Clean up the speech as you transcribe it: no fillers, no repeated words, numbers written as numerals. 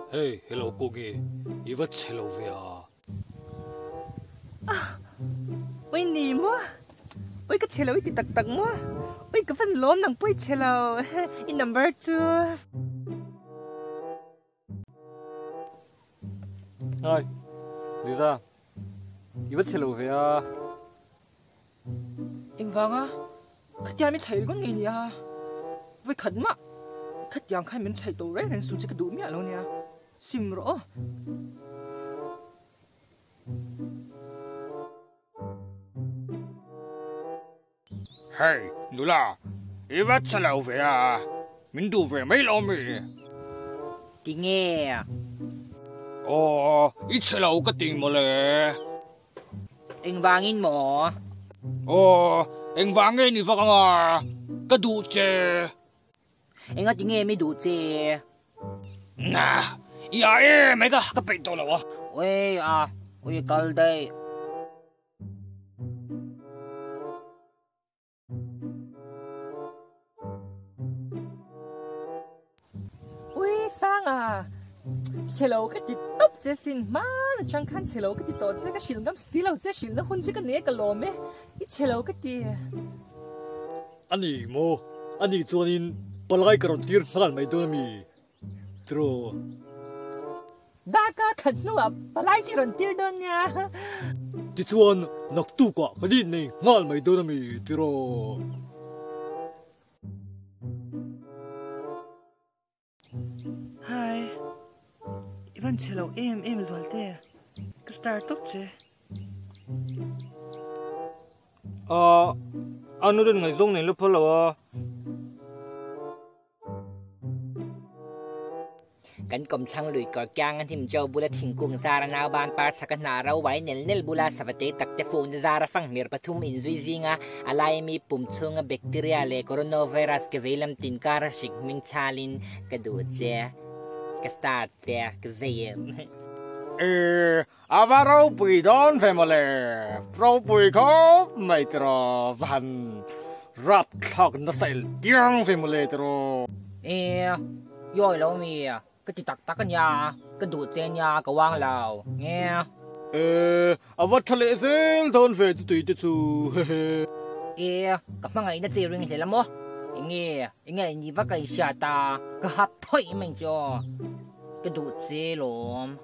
Hey, hello Kungi, i va chhe lo ve a. Ah, oi ni maw? Oi ka chhe lo i ti tak tak maw? Oi ka van lawm nang pawh i chhe lo, i number chu. Hi, Liza, i va chhe lo ve a. Engvanga khatiang min thlai ringawt ngei nia, vawikhat mah khatiang khan min thlai tawh reng reng suh che ka duh miah lo nia, sim rawh aw. Hei, nula, i va chhe lo ve a, min duh ve mai lo mi? Tinge? Aw, i chhe lo ka ti mawle. Engvangin maw? Aw, engvang nge ni vak anga? Ka duh che. Engati nge mi duh che? Na, i a em mai ka, ka peih tawh lo a. Ui a, ui kal daih. Ui Sanga, chhe lo ka ti tawp che sin hman atang khan chhe lo ka ti tawh che ka hrilh ngam si lo che hrilhna hun che ka nei a ka lawm e, i chhe lo ka ti. A ni maw? A nih chuanin palai ka rawn tir nghal mai dawn a mi? Tiraw? Darkar khat hnuah palai chu i rawn tir dawn nia. Tichuan naktukah ka nih nei nghal mai dawn a mi? Tiraw? Hi, i van chhe lo em em Zualte, ka star tawp che. Ahh, a nu rin ngaihzawng nen la phal lo a. Kan kawmthlang lui kawr kiang a hnim jo bula thingkung zara nauban par chhak a hnah ro uai nel nel bula savate takte fukna zara fanghmir pathum inzui zinga a laimi pum chhunga bacteria leh coronavirus ke veilam tin kara hrik hming chhalin ka duh che ka star che ka zei em. E, a va ropui dawn ve mawle, ropui khawp mai tiraw, va han rapthlak nasa el tiang ve mawle tiraw. E, i awi lo mi, ka ti tak tak ania, ka duh che ania ka uang lo, nge. E, a va tha leh zel dawn ve chutui te chu, hehe. E, ka hmangaihna che ring hlel a maw, enge, enge i nih vak a i hriat a, ka hap thawih mai chu, ka duh che lawm.